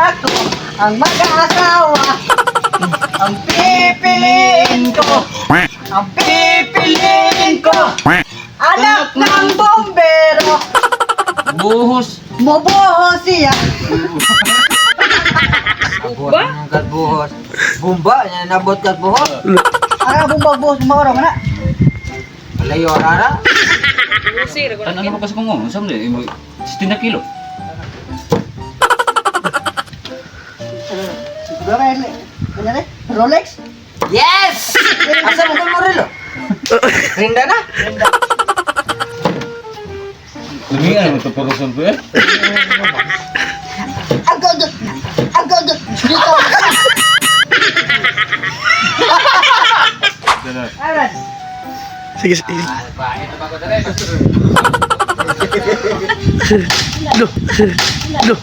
Ako ang mag-aasawa. Ang pipiliin ko. Ang pipiliin ko. Anak ng bombero. Buhos. Moboho siya. Abot ng kalbuhos. Bumba, niya nabot kalbuhos. Ara bumbag buhos mauro man na. Layo rara. Ano naman kasi kung ano? Saan mo? 60 kilo. Siguro kay kanya ni Rolex. Yes! Asa mo kang morelo? Rinda na. Lumiyan mo ito puro ko eh. Agad agad dito. Aran. Sige, sige. Go. Go.